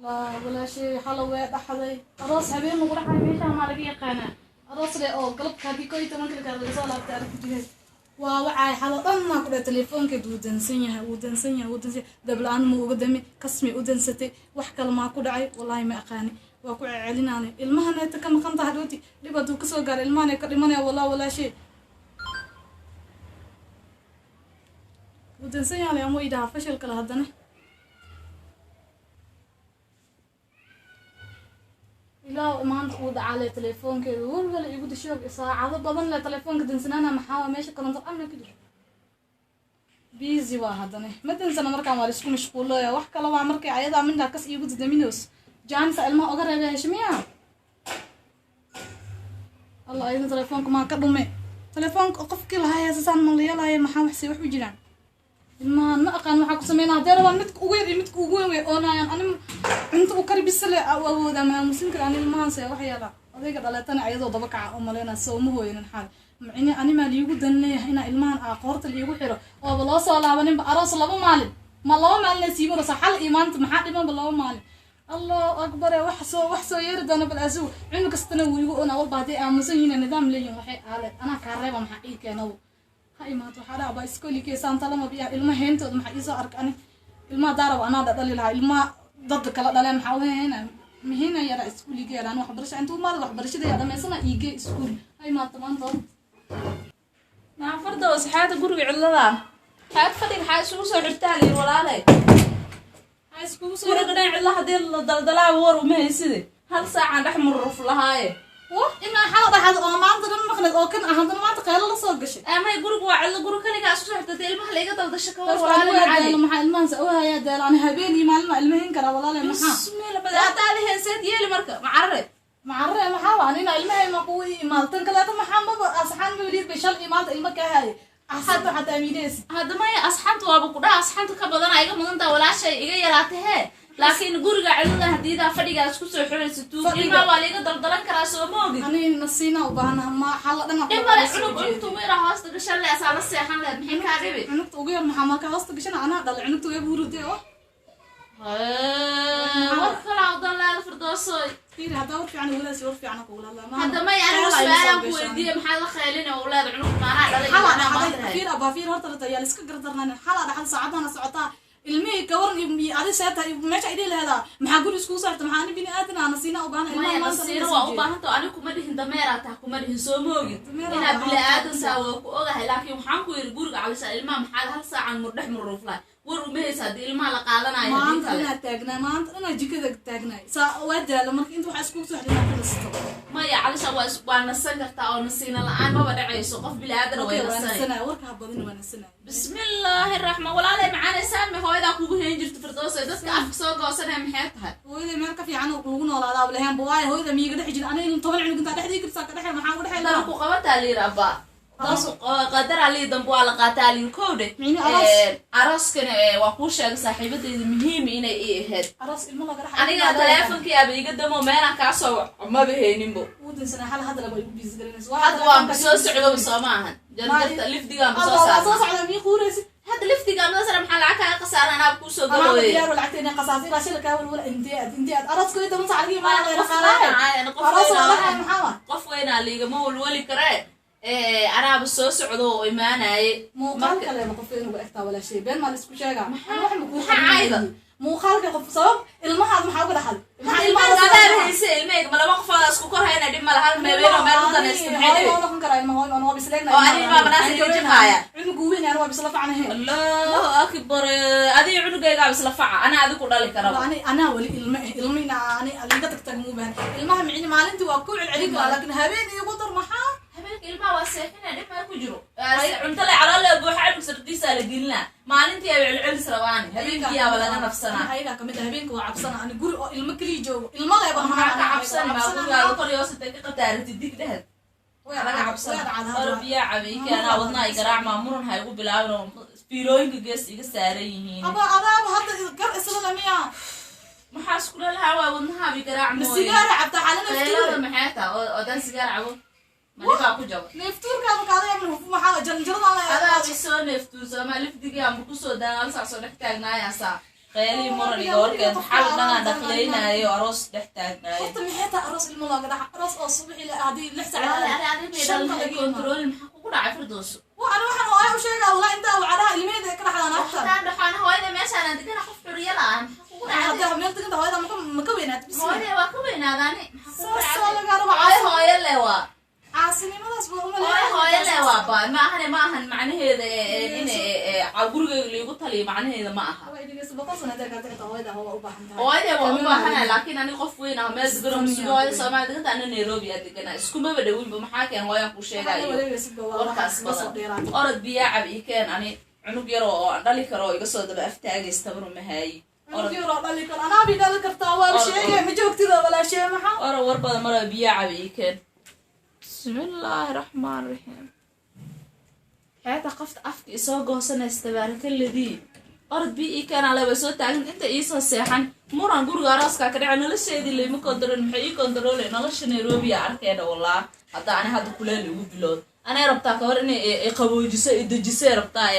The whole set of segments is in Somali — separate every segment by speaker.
Speaker 1: Walaashay xalawee dhaxday aroos habeen lagu dhaxay meeshaan maa laga yaqaanaa aroos leh oo galabka haddii 11-ka la gaaro lagasoo laabtay aragti jiheed. Waa wacay xalo dhan maa ku dhahay telefoonkeed wuu dansan yahay, wuu dansan yahay, wuu dansan yahay. Dabla-aan ma uga dami kasmay u dansatay, wax kale maa ku dhacay, wallaahi ma aqaani. Waa ku celcelinaanay ilmahan eeta ka maqan tahay dhooti dhib hadduu kasoo gaaro ilmahan ka dhimanaya. Wallah walaashay wuu dansan yahay ama idhaha fashil kale haddana ilaa maanta uu dhacale telefoonkeeda walwala igu disho saacado badan le telefoonka dansanaana. Maxaa waa meesha koronto amna ka jiro busy waa haddana ma dansana. Markaan waa laisku mashquulaya wax kale waa markay ayadaa mindaa kas iigu dadaminayso jaanisa ilmaha oga reebay heshmiya. Allah ayadana telefoonka maa ka dhume telefoonka qofkii lahaa heesasaan ma la yeelaayo. Maxaa waxse wax u jiraan ilmahan ma aqaan waxaa ku sameynaa haddee rabaan midka ugu yar iyo midka ugu weyn way oonayaan. Ani cunto u kari bisale u awoodaa maa muslimka ani ilmahan se wax yeelaa odayga dhaleetana ayadoo daba kaca u maleynaa soo uma hooyanin xaal micni ani maa liigu dan leeyahay inaa ilmahan aa qoorta liigu xiro ooba loo soo laabaninba aroos 2 maalin ma 2 maalin sii maraysa xal iyo maanta maxaa dhimanba 2 maalin. Allahu akbar wax soo wax soo yeeri doona bal asugu cunug kastana wuu igu oonaa walba hadday aamusan yihiin nidaam leeyihin waxay aale anaa kaa reeba maxaa ii keenawo ha imaato waxaa dhaca baa iskoolikeey saantalama biya ilma heyntooda maxaa iisoo arka ani ilmaha daaraba anaa dhadhali lahaa ilmaha dadka kala dhaleen maxaa u heyna mahina yara iskuuligee yaraan waxbarasha intuu maal waxbarashada yaa dhamaysana iigee iskuul ha imaato maanta.
Speaker 2: Naa Fardows, xaada guriga cidlada xaad fadhiga xaa isugu soo xirtaa liir walaalay?
Speaker 1: Ha iskugu soo
Speaker 2: guriga dhan cidla haddii la daldalaa war uma hayside hal saacaan dhex mururuf lahaaye.
Speaker 1: Wah inaa xala dhaxad oo maanta dhan maqneed oo kan ah haddana maanta qaylo la soo gashay.
Speaker 2: Amay guriga waa cidlo guri kaligaa isku soo xirta dee ilmaha la iga daldasho ka war
Speaker 1: Taas
Speaker 2: walaale
Speaker 1: waa
Speaker 2: macali
Speaker 1: daalo maxaa ilmahaas u hayaa daalo ani habeen iyo maalin waa ilmahin karaa walaale maxaa
Speaker 2: bismillah bada haddaa la heenseed yeeli marka macarare
Speaker 1: macarre maxaa waa anina ilmahay ma kugu imaado tan kaleeto maxaa maba asxaan mawliid bay shal iyo maanta ilmo kaa haayay axsanta xataa miideysi.
Speaker 2: Hadda maya asxaabta waaba ku dhaha asxaabta ka badana iga mudantaa walaashay iga yaraata hee laakiin guriga cidlada hadiidaa fadhigaa isku soo xiraysa tuug.
Speaker 1: Fadhiga.
Speaker 2: Ilmaha waa laiga daldalan karaa soo ma ogid?
Speaker 1: Ani nasiina u baahnaha ma xalla dhan
Speaker 2: dhib male cunug cunugta ugu yaraa hoosta gashan le asaa la seexan leed maxay kaa dhibi?
Speaker 1: Cunugta ugu yar maxaa marka hoosta gashana anaa dhalay cunugta way burude oo
Speaker 2: war kalaa udan leeda Firdoosoy.
Speaker 1: Fiiri haddaa war fiican walaasi war fiican kugula hadlaa.
Speaker 2: Hadda may anigu su-aalaan ku weydiiye maxaad la khaylina u leeda cunug maanaa dhalay iyo
Speaker 1: xalaa
Speaker 2: anaa
Speaker 1: dhaxday
Speaker 2: maanta
Speaker 1: fiir abaa fiir horta rata yaa liska gardarnaan xalaa dhaxal saacadana socotaa ilmihii kawaran iyo adi seeta meesha idhi lehedaa maxaa guri iskugu saarta maxaa ani bini aadan ana siina u baahna ilmaha
Speaker 2: maya
Speaker 1: maanta
Speaker 2: nasiino waa u baahanta anigu kuma dhihin dameeraa taha kuma dhihin soo ma ogid?
Speaker 1: Dameeraa
Speaker 2: inaad
Speaker 1: waa
Speaker 2: bili aadan
Speaker 1: tahay.
Speaker 2: Taa waa ku ogahay laakiin waxaan ku yidhi guriga calisha ilmaha maxaad hal saacan murdhex murruuflahay war uma haysa haddii ilmaha la qaadanayo haddii
Speaker 1: maanta
Speaker 2: kale
Speaker 1: inaa taagnaa maanta inaa jikada taagnaay saa waa daala marka inta waxaa iskugu soo xidhinaa ka nasto.
Speaker 2: Maya calisha waa waa nasan kartaa oo nasiino la-aan maba dhacayso qof bili aadana way
Speaker 1: Okay, waa
Speaker 2: nasanay.
Speaker 1: nasanaya warka ha badin waa nasanaya.
Speaker 2: Bismillaahi raxmaan walaalay macaanay saami hooyadaa kugu hayn jirta Firdoosa dadka afka soo goosanaya maxay tahay?
Speaker 1: Hooyada meel ka fiican oo lagu noolaadaaba lahayn ba waayo hooyada miyiga dhex jira aniga 10 cunug intaa dhexdii kartaa ka dhexe maxaa ugu dhexay
Speaker 2: dana ku qabataa liir abba daas qadaraa lii dambe waa la qaataa liir kowdhe.
Speaker 1: Micni aroos.
Speaker 2: Arooskana waa kuu sheegay saaxiibadeyda muhiim inay ii ahayd.
Speaker 1: Aroos ilmo laga dhex
Speaker 2: aniga taleefonkii aba iga damo meelaan kaa soo waco maba hayninbo.
Speaker 1: Uu dansanaa xal hadda laba igu biisi garinayso.
Speaker 2: Hadda waan soo socdoba soo ma ahan jarjarta lifdigaan soo
Speaker 1: waa soo
Speaker 2: saarna.
Speaker 1: Socda mii quuraysid.
Speaker 2: Hadda lifdigaan soo saarna maxaa lacag kaaga khasaaran anaaba kuusoo
Speaker 1: amaaba
Speaker 2: galooye.
Speaker 1: Diyaar lacagta inay qasaasay ilaa shila kaa walwala intee aad intee aad arooska way 10 saac laga imaanaya la
Speaker 2: Qof
Speaker 1: dhaqaalahay
Speaker 2: weynaa, qof
Speaker 1: aroos
Speaker 2: weynaa.
Speaker 1: waa dhaxay maxaa waa
Speaker 2: qof weynaa liigama walwali karee anaaba soo socdo oo imaanaye.
Speaker 1: Muuqaal kaleba qof inuu egtaa walaashay been maa la isku sheegaa.
Speaker 2: Maxaa-
Speaker 1: Wax ma kuu
Speaker 2: maxaa
Speaker 1: qarin
Speaker 2: cayda?
Speaker 1: Muuqaalka qof sabab ilmahaad maxaa uga dhaxal
Speaker 2: maxaa ilmaha adaaba hayse ilmahayga ma laba qofooda isku kor hayna dhib ma laha hal meebeenoo meel u danaysta maxay dhibi?
Speaker 1: Hooyo noqon karaa ilma hooyo waa bisleegna.
Speaker 2: Oo ani ilmaha manaas iga jiqaaya.
Speaker 1: Cunugu weyn ana waa bisla facnahe.
Speaker 2: Allahu akbar adiga cunugaygaaba isla faca anaa adigu dhali karaba.
Speaker 1: Ani anaa wali ilma eh ilma ina ani liiga tagtag muu baahan ilmaha micni maalintii waa ku celcelin karaa laakiin habeen iigu dar maxaa?
Speaker 2: Habeenka ilmaha waa seexina dhib maa ku jiro cunto le calool le buuxa cunug sardiisaa la gelinaa maalintii aba celcelis rabaani habeenkiiyaaba laga nafsanaa.
Speaker 1: Ayagaa kamid ah habeenka waa cabsana ani guri oo ilmo keliya joogo ilmo leeba.
Speaker 2: Maxaa ka cabsan maa gurigaaga kor iyo hoos intay ka qabtaa aragtid dig dhehad laga cabsana oro biyaa cabeyki anaa wadnaha i garaac maa muran ha igu bilaabin oo fiilooyinka gees iga saaran yihiin.
Speaker 1: Aba adaaba hadda gar isla lamiya.
Speaker 2: Maxaa iskula lahaa waa wadnahaaba i garaac
Speaker 1: ma
Speaker 2: mooye.
Speaker 1: Sigaara cabta xaalina.
Speaker 2: Qaylada maxay taa oo odaan sigaar cabo ma dhibaa ku jabo?
Speaker 1: Neeftuurkaaba kaadaya maxaa jaranjarada.
Speaker 2: Adaa isoo neeftuursa ama lifdigii amba kusoo daan hal saac soo dhex taagnaayaasaa. Qeylii muran iga horkeed xal dhanaan dhaqleynaayo, aroos dhex taagnaayo.
Speaker 1: Horta maxay tahay aroos ilmo looga dhaxa? Aroos oo subaxii la haddii 6 saac shanta laga imaado.
Speaker 2: Control maxaa kugu dhacay, Firdooso?
Speaker 1: Waa ani waxaan oo ay u sheegaa walaa intaa wacdaha ilmaheeda ka dhaxdaan agta.
Speaker 2: Waxtaan dhaxaan hooyada meeshaan aan degana, qof xuriya la'aan maxaa kugu dhacay?
Speaker 1: Hadda meel deganta hooyada maka weynaat bis.
Speaker 2: Hooyada waa ka weynaadaani, maxaa kugu
Speaker 1: Saasoo
Speaker 2: dhacay?
Speaker 1: Lagaa raba.
Speaker 2: Hooyo hooyo le waa.
Speaker 1: Caasinimadaas baa uma.
Speaker 2: Hooyo hooyo le waa ba ma ahane, ma ahan macnaheeda in gurigayga liigu taliyo macnaheeda ma aha.
Speaker 1: 100 sano hadday kaa tagta hooyada waa u baahan tahay.
Speaker 2: Hooyada waa u baahana, laakiin ani qof weyn ah meel degano masugo. Hooyada Soomaaliya deganta, ana Nairobi aa degana, iskumaba dhawinba. Maxaa keen hooyaan kuu sheegayo warkaas badan? Orod biyaa cab ii keen. Ani cunug yar oo aan dhali karo oo iga soo daba aftaagays tabar uma haayi. Orod.
Speaker 1: Cunug yar oo dhali karo anaabi dhali kartaa waa la sheegay, ma joogtida walaashee maxaa?
Speaker 2: Orod, war badan mara, biyaa cab ii keen. Bismillaahi raxmaan raxiim. Xeeta qofta afka isoo goosanaysa, tabaarakaladii. Orod bi ii keen ale, way soo taagan inta iisoo seexan. Muran guriga arooskaa ka dhaca, nolosheedii layma control. Maxay ii control? Nolosha Nairobi aa arkeena walaa. Hadda ani hadda kuleel igu bilowd, anay rabtaa kahor inay i qaboojiso, i dejisay rabtaa,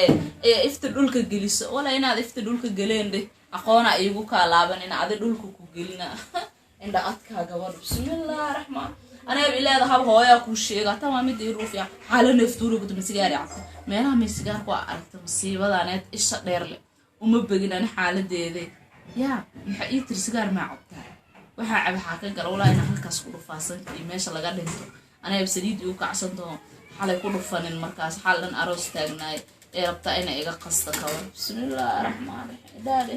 Speaker 2: ee ifta dhulka geliso. Walaa inaad ifta dhulka geleen dheh, aqoona iigu kaa laaban ina adi dhulka ku gelina indha adkaa gabadh. Bismillaahi raxmaan. Aniga ileeda hab hooyaa kuu sheega, tan waa midda ii ruufiya xaala neeftuura kuta sigaari cabta meelaha may sigaar ku aragta masiibadaneed isha dheer leh uma begin ani xaaladeeda. Yaa maxaa ii tiri? Sigaar maa cabtaa? Waxaa cab waxaa ka gala walaa inaa halkaas ku dhufaasanka iyo meesha laga dhinto. Aniga saliid igu kacsantaho xalay ku dhufanin, markaas xal dhan aroos taagnaay ee rabtaa inay iga qasta kabar. Bismillaahi raxmaan raxiim. Dhaale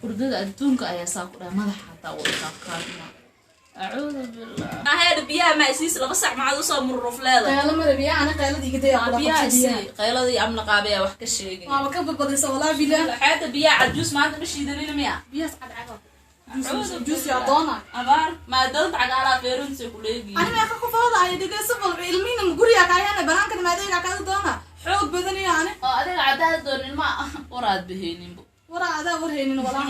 Speaker 2: hurdada adduunka ayaa saa ku dhahay, madaxa hataa wuu ikaabkaadma. Acuudu billah. Aheedha biyaha ma isiis? 2 sac maxaad usoo mururuf leedahay?
Speaker 1: Qaylo mara biyaa, ani qaylada iga daya kula.
Speaker 2: Biyaha
Speaker 1: Qabta
Speaker 2: isii.
Speaker 1: Biyaha.
Speaker 2: Qayladii amna qaabayaa wax ka sheegin.
Speaker 1: Waaba ka badbadaysa walaa bilah.
Speaker 2: Xeeta biyaha cajuus maanta ma shiidanina miya?
Speaker 1: Biyahaas cadcad.
Speaker 2: Acuudu
Speaker 1: Juus
Speaker 2: billah.
Speaker 1: yaa doona.
Speaker 2: Abaar maadoonta cagaalaa feerunsa ku leegiyin.
Speaker 1: Ani meeqa qofooda ay dhegeyso bal, ilmiina guriga kaayana banaankan maadeega kaada doona xoog badaniyo ani.
Speaker 2: Oo adiga caddaada doonin ma waraad bahayninbo.
Speaker 1: Waraa adaa warhaynin walaa.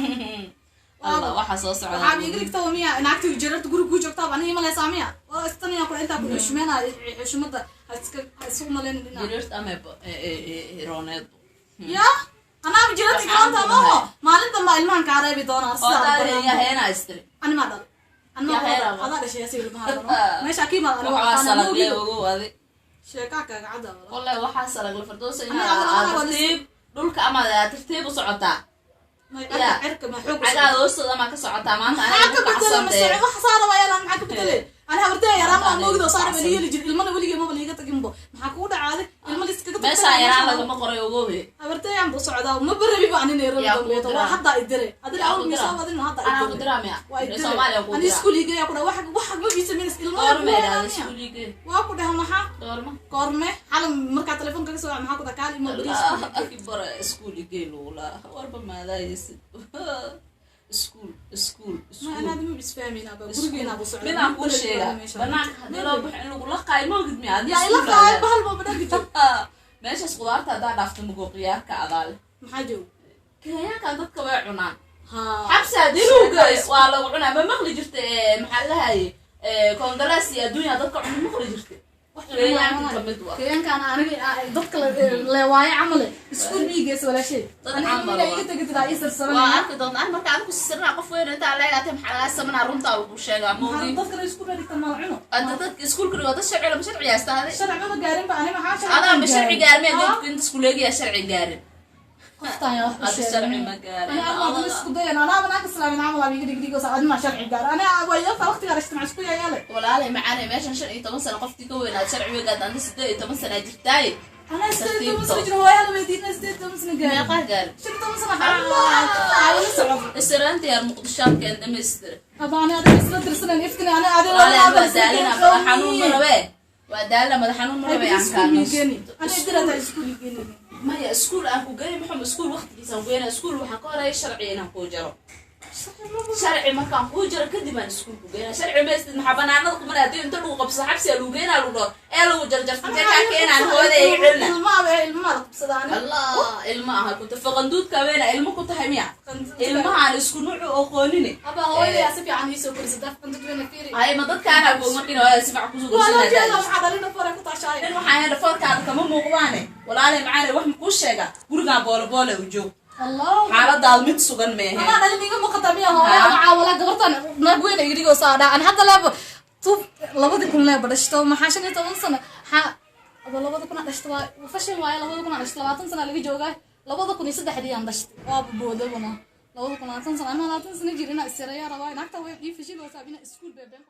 Speaker 2: Allah, waxaa soo socda.
Speaker 1: Waxaa iga dhigta miya naagta jararta guriga kuu joogtaa aniga imalaysaa miya? Waa istaniya kula intaa ku xushmeenaya, xushmada ha iska ha isugu malaynin dhinac.
Speaker 2: Jiriirta ama rooneedbo.
Speaker 1: Ya anaaba jirarta igroonta maho, maalin damba ilmahan kaa reebi doonaa
Speaker 2: oo
Speaker 1: sidaa.
Speaker 2: daadaya heena istiri.
Speaker 1: Ani maa dhal ani
Speaker 2: Yaa
Speaker 1: maa
Speaker 2: heera.
Speaker 1: Adaa dhashay yasi ilmaha dhalo meesha kiimaad ani
Speaker 2: waxaa
Speaker 1: waa
Speaker 2: salagle ogow adi.
Speaker 1: Sheekaa kaaga cada wala.
Speaker 2: Wallahi waxaa salagle, Firdoosa.
Speaker 1: Ani
Speaker 2: Inaad
Speaker 1: awal
Speaker 2: aad
Speaker 1: awal
Speaker 2: tartiib dhulka ama aad tartiib u socotaa.
Speaker 1: Ma
Speaker 2: Ya.
Speaker 1: cirka ma xoog u
Speaker 2: Cagaada hoostooda amaa ka socotaa maanta
Speaker 1: maxaa
Speaker 2: aniga
Speaker 1: ka
Speaker 2: ku
Speaker 1: bedelay
Speaker 2: kacsantee.
Speaker 1: Mase wax saara waa yalaan, maxaa ka bedelay? Ani habartee yaraan waa moogdo saara baa liyeeli jir, ilmana weligee maba liiga taginbo. Maxaa kugu dhacaaday ilma liskaga
Speaker 2: Meeshaan yaraan lagama qoray ogowe.
Speaker 1: Habartee yaan buu socdaa, ma barabi ba ani Nairobi
Speaker 2: Yaa kuu
Speaker 1: dambeeto waa
Speaker 2: diraa.
Speaker 1: Haddaa idire adina
Speaker 2: Yaa
Speaker 1: awal
Speaker 2: kuu
Speaker 1: miisoo
Speaker 2: diraa.
Speaker 1: wadin hadda
Speaker 2: Anaa ku
Speaker 1: idire.
Speaker 2: diraa miya?
Speaker 1: Waa idire.
Speaker 2: Soomaaliya kuu
Speaker 1: Ani
Speaker 2: diraa.
Speaker 1: iskuuliga ku dhaha wax wax ma biisamaynas ilmo.
Speaker 2: Goorma idhaahda iskuuligee?
Speaker 1: Waa ku dhaha maxaa?
Speaker 2: Goorma?
Speaker 1: Goorme xalam markaa telefoonka ka soo wac, maxaa ku dhaha kaal ima bari
Speaker 2: Allah
Speaker 1: iskuuliga.
Speaker 2: Akbar, iskuuligee lugulaa warba maadaaysid iskuul iskuul
Speaker 1: Ma
Speaker 2: iskuul.
Speaker 1: anaad ma isfahmayna ba gurigeena buu socdaa.
Speaker 2: Midaan kuu sheegaa, banaanka haddii loo baxo in lagula qaayo ma ogid miya? Haddii
Speaker 1: Yaa ila
Speaker 2: iskuul
Speaker 1: qaay
Speaker 2: aadaan.
Speaker 1: Bahal baa badhanka joog.
Speaker 2: Meeshaas khudaarta haddaa dhaafto mugo khiyaarka adaale.
Speaker 1: Maxaa joog?
Speaker 2: Kenyaankan dadka way cunaan.
Speaker 1: Ha.
Speaker 2: Xabsi haddii lagu geeyo waa lagu cunaa. Ma maqli jirta maxaa lahaye koongalees iyo adduunya dadka cuna maqli jirta? Kenyaanka kamid waa.
Speaker 1: Kenyaankan aniga dadka leewaayo camale iskuul miigees walaashay.
Speaker 2: Dad
Speaker 1: Aniga
Speaker 2: camal
Speaker 1: miyaa
Speaker 2: waa.
Speaker 1: iga tegatid ii
Speaker 2: Waa
Speaker 1: sarsaranaya.
Speaker 2: arki doonta ah marka adigu sirnaa qof weyn intaa leegaatay maxaa lagaa samanaa? Runtaa lagu sheegaa
Speaker 1: Maxaa
Speaker 2: moodi.
Speaker 1: dadka iskuul baa dhigta maal cuno.
Speaker 2: Hadda dadka iskuulka dhigo dad sharci lama sharci haystaaday.
Speaker 1: Sharci ma gaarin ba ani maxaa sharci
Speaker 2: Adaa ma sharci gaarmee?
Speaker 1: Ah,
Speaker 2: Dadku inta iskuuleegayaa sharci gaarin.
Speaker 1: Qoftaan yaa wax u
Speaker 2: Adi
Speaker 1: sheegay.
Speaker 2: sharci ma gaarin.
Speaker 1: Ani Allah dad isku dayan anaa banaanka islaamin camal aa iga dhigdhigo saacad ma sharci gaar ani waa yarta waqtigaa ijtimaac isku yayaale.
Speaker 2: Walaalay macaanay, meeshan 15 sano qofkii ka weynaad sharci wegaad, anta 18 sana jirtaaye.
Speaker 1: Anaa 18 sano jiro, hooyaa la weydiina 18 sano gaarin.
Speaker 2: Meeqaa gaarin?
Speaker 1: 15 sano xaa wala socdo.
Speaker 2: Isiraantiyaar Muqdishoadkeen dhamaystira.
Speaker 1: Haba ani adiga isla dirsanan iftini ani adiga.
Speaker 2: Walaalay waa daalina, madax xanuun ma rabee, waa daalina, madax xanuun ma rabee aan kaano. Maya, iskuul aan ku geey maxum, iskuul waqtigiisa aan ku geynaa. Iskuul waxaa ka horeeya sharci inaan kuu jaro. Sharci markaan kuu jaro kadib aan iskuul ku geynaa. Sharci maystid maxaa banaanada kumana haddii inta lagu qabso xabsiga lagu geynaa, lagu dhaho ee lagu jarjarto intee kaa keenaan hooyada iga celina. Allah, ilma aha ku tafaqanduudka weena ilmo ku tahay miya? Ilmahaan isku nuucu aqoonine. Hay ma dadkaana ku markiina hooyada si fiican kusoo gorsanaa. Nin waxaa dhafoorkaada kama muuqdaane. Walaalay macaane, wax makuu sheega? Gurigaan boole boole u joog.
Speaker 1: Allah.
Speaker 2: Xaaladaad mid sugan meehe.
Speaker 1: Anaa dhalin iga muuqata miya hooya? Waxaa walaa gabartan naag weyn iga dhigoo saa dhaa. An hadda leeba tub 2000 leeba dhashto, maxaa 15 sano maxaa aba 2000 aa dhashto? Waa fashil waaye. 2000 aa dhashto, 20 sana laga joogaa. 2003-dii aan dhashtay, waaba boodabana 2000, 20 sano ama 20 sano jir inaa isirayaa rabaa. Naagta way ii fashiloosaa inaa iskuul beebeen.